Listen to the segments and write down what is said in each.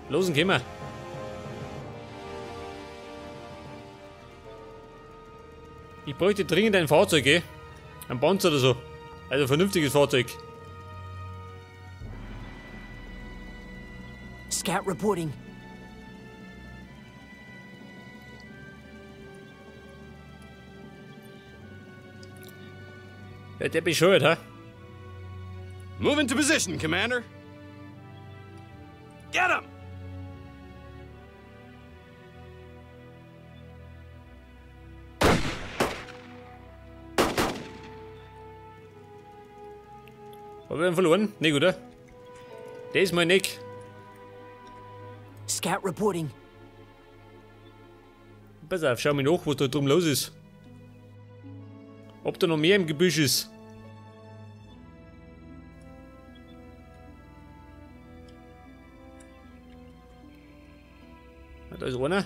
Losen gehen wir. Ich bräuchte dringend ein Fahrzeug, eh? Ein Panzer oder so. Also ein vernünftiges Fahrzeug. Scout reporting. Ja, der bescheuert, hä? Move into position, Commander. Get him! Haben wir ihn verloren? Nicht, oder? Das mal nicht. Scout reporting. Pass auf, schau mal nach, was da drum los ist. Ob da noch mehr im Gebüsch ist. Da ist einer.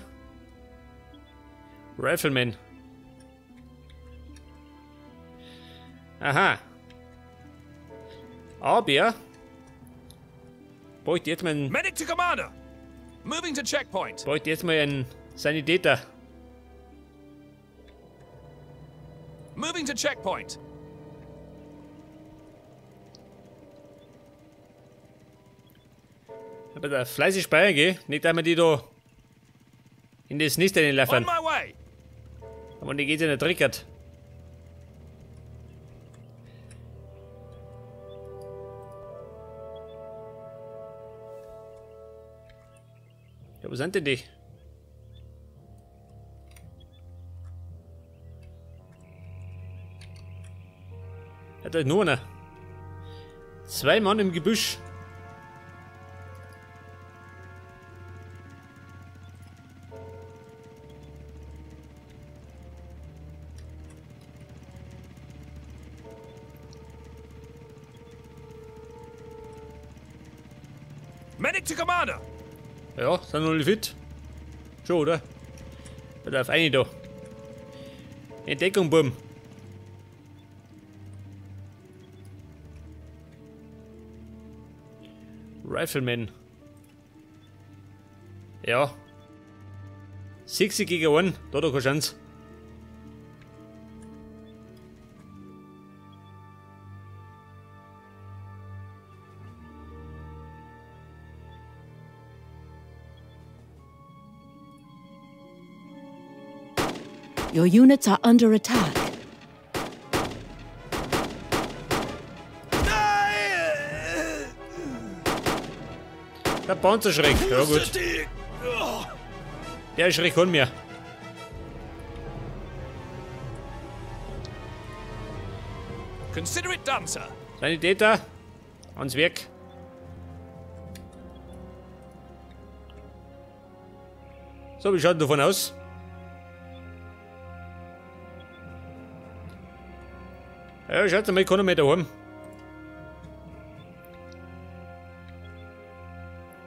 Rifleman. Aha. Aber bräuchte jetzt mal einen Medic to Commander. Moving to checkpoint. Bräuchte jetzt mal einen Sanitäter. Moving to checkpoint. Aber da fleißig speichern, gell? Nicht, dass wir die da in das Nest reinlaufen. On my way. Aber die geht ja nicht triggert. Ja, wo sind denn die? Ja, da ist nur einer. 2 Mann im Gebüsch. Medic to Commander! Ja, sind noch alle fit. Schon, oder? Da darf eine da. Entdeckung, Buben. Rifleman. Ja. 60 gegen 1, da hat er keine Chance. Your units are under attack. Der Panzerschreck, ja gut. Der Schreck hol mir. Consider it done, sir. Sanitäter, ans Werk. So, wie schaut denn davon aus? Ja, schaut mal, ich kann noch mehr daheim.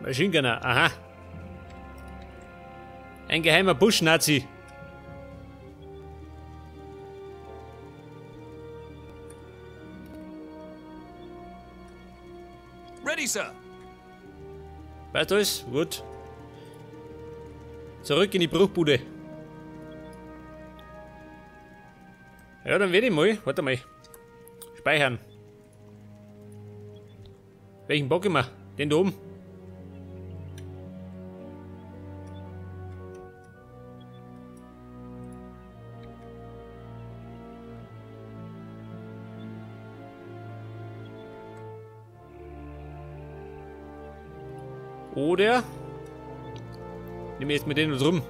Machine Gunner, aha. Ein geheimer Busch-Nazi. Ready, sir. Weißt du alles? Gut. Zurück in die Bruchbude. Ja, dann werde ich mal. Warte mal. Speichern. Welchen Bock immer? Den da oben. Oder nehme ich jetzt mit denen drum.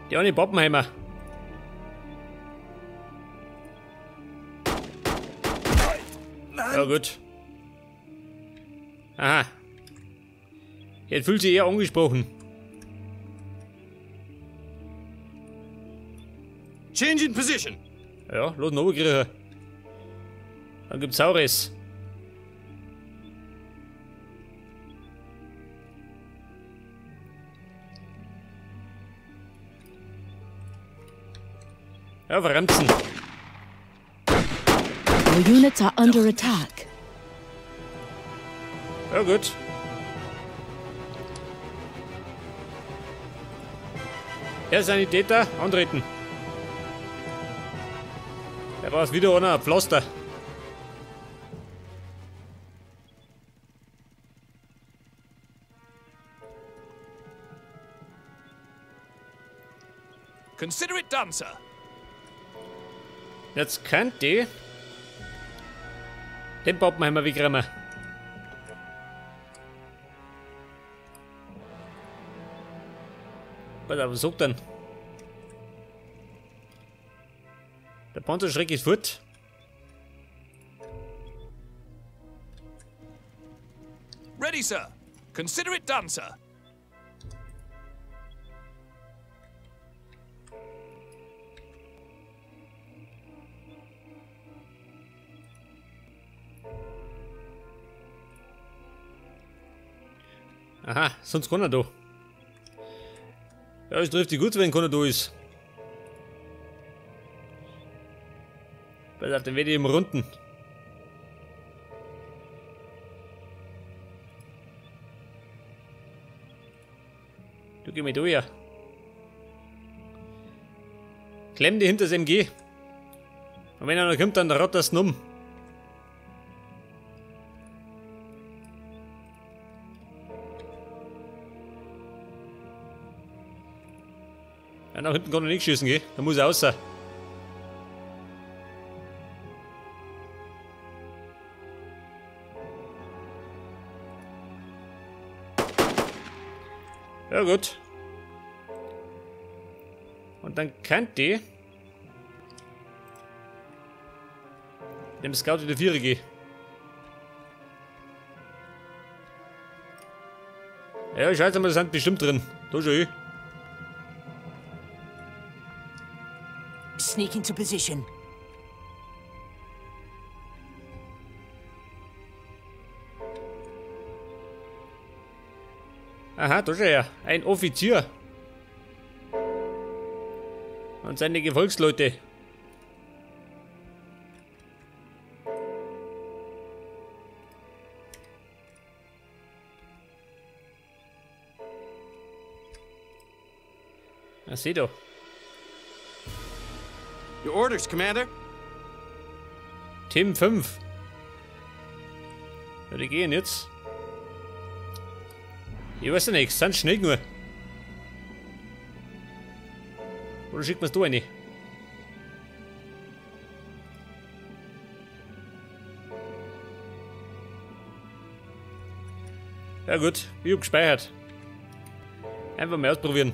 Der eine Pappenheimer. Ja gut. Aha. Jetzt fühlt sich eher angesprochen. Change in position. Ja, los noch kriegen. Dann gibt's Saures. Ja, verremsen. Your units are under attack. Ja, gut. Herr Sanitäter, antreten. Da war wieder einer, ein Pflaster. Consider it done, sir. Jetzt könnt ihr den Pappenheimer wegräumen. Pass auf, was sagt denn? Der Panzerschreck ist fort. Ready, sir. Consider it done, sir. Aha, sonst keiner da. Ja, es trifft die gut, wenn keiner da ist. Pass auf, den werde ich im Runden. Du geh mit da her. Klemm die hinter das MG. Und wenn einer kommt, dann rot das um. Ja, nach hinten kann er nicht schießen, gell? Da muss er raus. Ja, gut. Und dann könnt ihr dem Scout in die Viere gehen. Ja, scheiße mal, da sind bestimmt drin. Da schon eh. Sneak into position. Aha, da schon her. Ein Offizier. Und seine Gefolgsleute. Na, seh doch. Your orders, Commander. Team 5. Ja, die gehen jetzt. Ich weiß ja nichts, sind schnell nur. Oder schickt man's da rein? Ja gut, ich hab gespeichert. Einfach mal ausprobieren.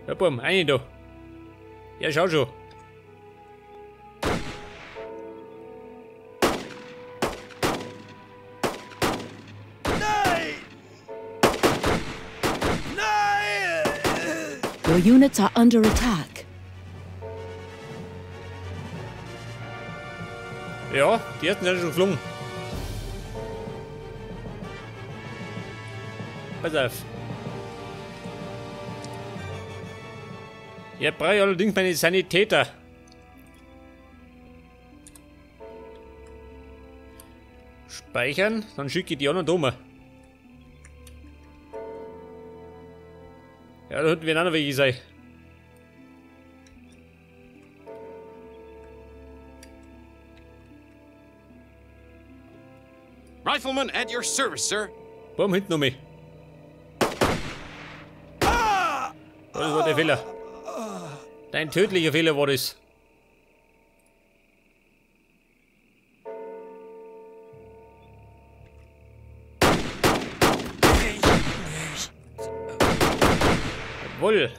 Ja, bumm, eine da. Ja, schau schon. Nein! Nein! Your units are under attack. Ja, die ersten sind schon geflogen. Pass auf. Ich brauche allerdings meine Sanitäter. Speichern, dann schicke ich die anderen da. Ja, da hinten werden auch noch welche sein. Rifleman at your service, sir. Warum hinten noch mehr? Das war der Fehler. Dein tödlicher Fehler war das. Jawohl.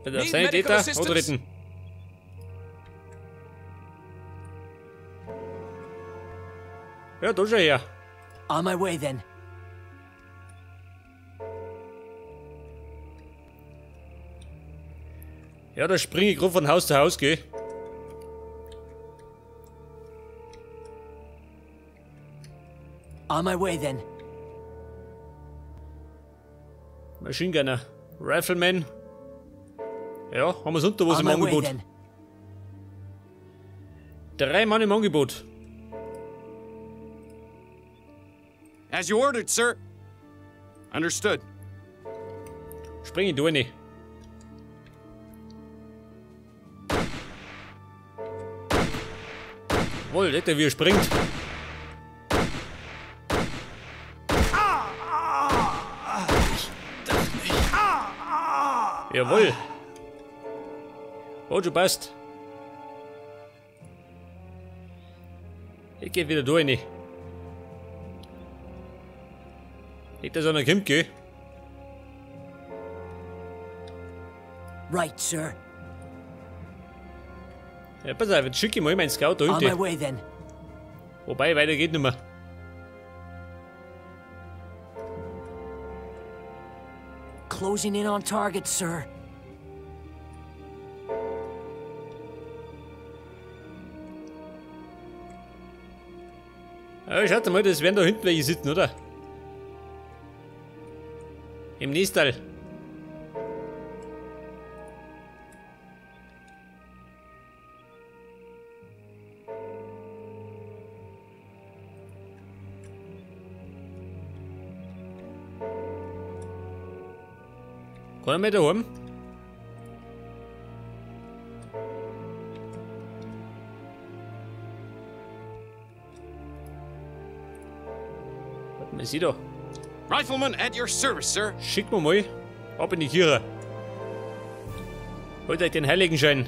Bitte auf Sanitäter antreten. Ja, da schon her. On my way then. Ja, da springe ich gerade von Haus zu Haus, gell? On my way then. Machine Gunner. Rifleman. Ja, haben wir sonst noch was im Angebot? 3 Mann im Angebot. As you ordered, sir. Understood. Spring ich da rein. Wohl, der wie er springt. Jawohl. Oh, du passt. Ich geh wieder durch. Nicht, dass einer kommt, gell? Right, sir. Ja, pass auf, jetzt schicke ich mal meinen Scout da hinten. Wobei, weiter geht nicht mehr. Closing in on target, sir. Ja, schaut mal, das werden da hinten welche sitzen, oder? Im Nächstal. Kann ich mehr daheim? Warte mal, sieh da. Rifleman at your service, sir. Schick mir mal ab in die Kirche. Holt euch den Heiligenschein.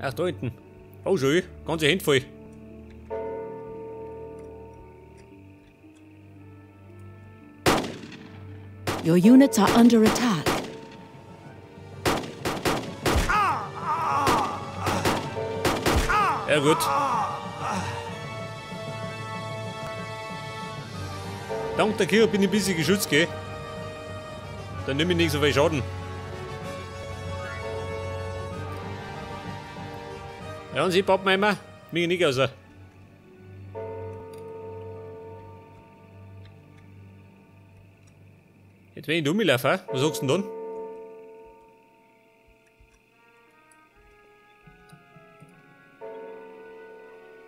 Ach, da hinten. Oh, schön. Ganze Hände voll. Your units are under attack. Ja, gut. Dank der Kirche bin ich ein bisschen geschützt, gell? Dann nehme ich nicht so viel Schaden. Ja, und sie Pappenheimer, mich nicht raus. Jetzt wenn ich rumlaufe, was sagst du denn dann?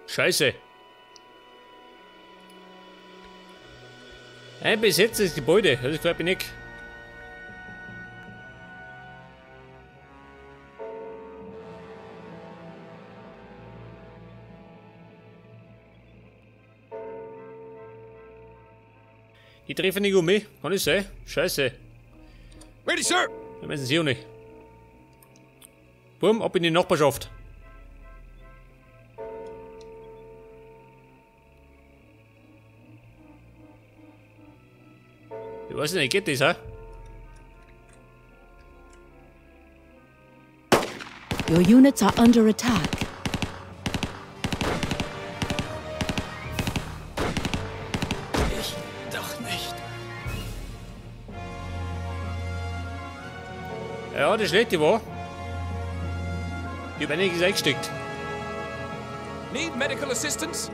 Scheiße. Ein besetztes Gebäude, das gefällt mir nicht. Die treffen nicht um mich, kann ich sein? Scheiße. Ready, sir! Da müssen sie auch nicht. Bumm, ab in die Nachbarschaft. Ich weiß nicht, geht das, hä? Your units are under attack. Ich doch nicht. Ja, das Schlechte war, ich hab einiges eingesteckt. Need medical assistance?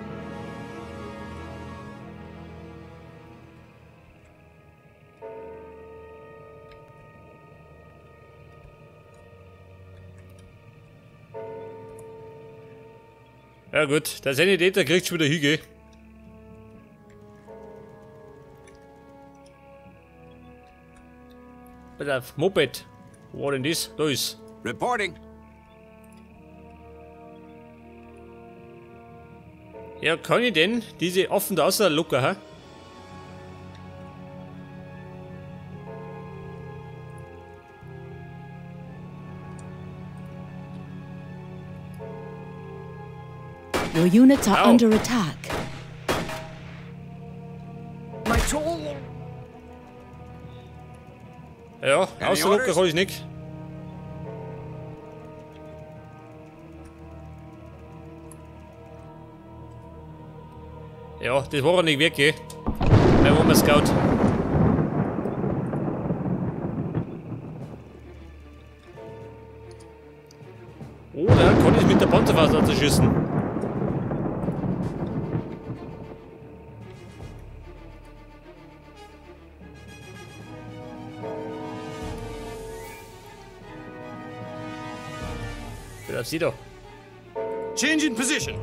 Ja gut, der Sanitäter kriegt schon wieder Hüge. Pass auf, Moped. Wo war denn das? Da ist. Reporting. Ja, kann ich denn diese Affen da außer locker, hä? Your units are Ow. under attack. My tool. Ja, auslocken kann ich nicht. Ja, das war er nicht wirklich. Mein Warmer Scout. Oder kann ich mit der Panzerfaust schießen? Bleib sie doch. Change in position.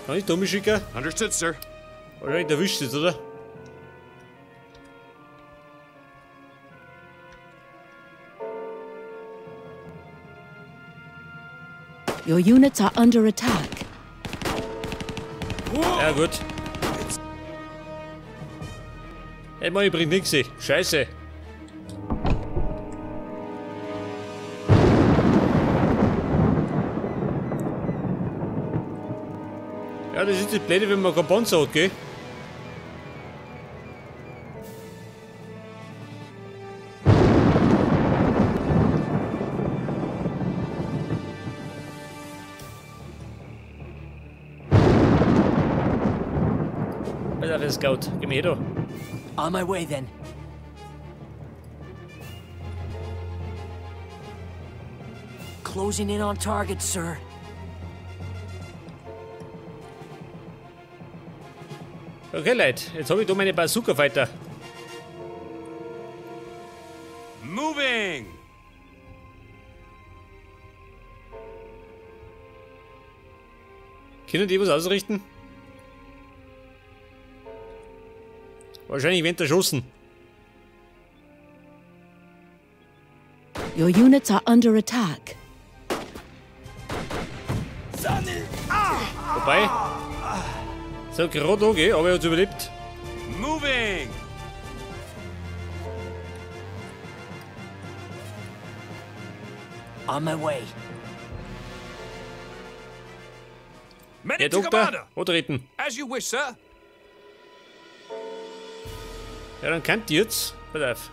Kann ich dumme schicken? Understood, sir. Wahrscheinlich erwischt es, oder? Your units are under attack. Ja, gut. Hey, Mann, ich bringt nix. Scheiße. Ja, das ist das Blöde, wenn man keinen Panzer hat, gell? Pass auf, Scout. Geh mir her da. On my way then. Closing in on target, sir. Okay, Leute, jetzt habe ich da meine Bazooka-Fighter. Moving! Können die was ausrichten? Wahrscheinlich werden erschossen. Your units are under attack. Wobei. So gerade okay, aber er hat überlebt. Moving. On my way. Herr Doktor, antreten. As you wish, sir. Ja, dann könnt ihr jetzt. Pass auf.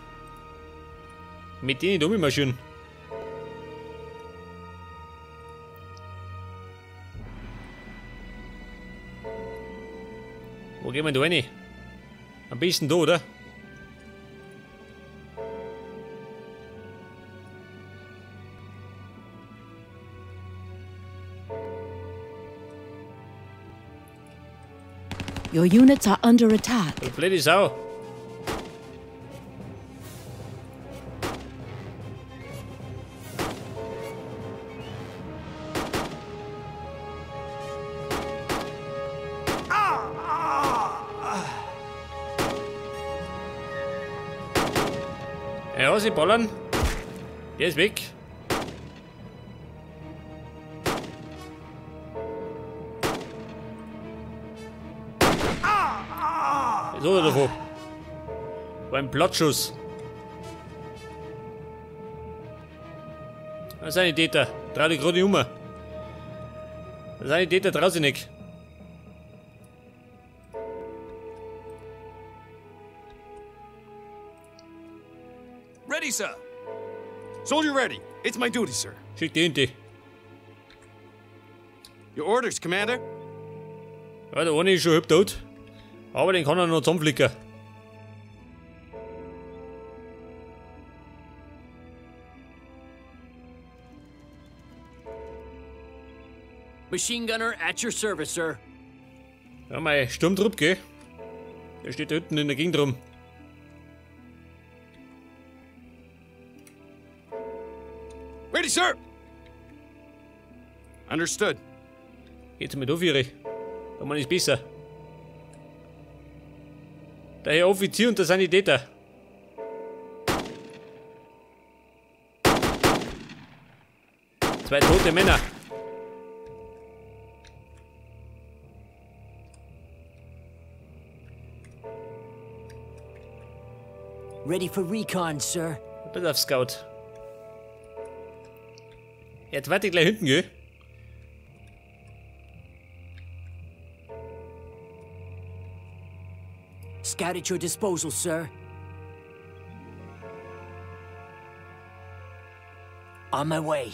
Mit denen da marschieren. Wo gehen wir da rein? Am besten da, oder? Your units are under attack. Du blöde Sau. Ja, sie ballern. Der ist weg. So oder davon. War ein Plattschuss. Das sind die Täter. Trau dich gerade nicht um. Das sind die Täter, trau sich nicht. Ready, sir. Soldier ready. It's my duty, sir. Schick die hinten. Your orders, Commander. Ja, der eine ist schon halb tot. Aber den kann er noch zusammenflicken. Machine gunner at your service, sir. Ja, mein Sturmtrupp, gell? Der steht da hinten in der Gegend rum. Ready, sir. Understood. Geht's mit auf, Ihre. Da man ist besser. Der Herr Offizier und der Sanitäter. Zwei tote Männer. Ready for recon, sir. Pass auf, Scout. Jetzt warte ich gleich hinten, gell? Scout at your disposal, sir. On my way.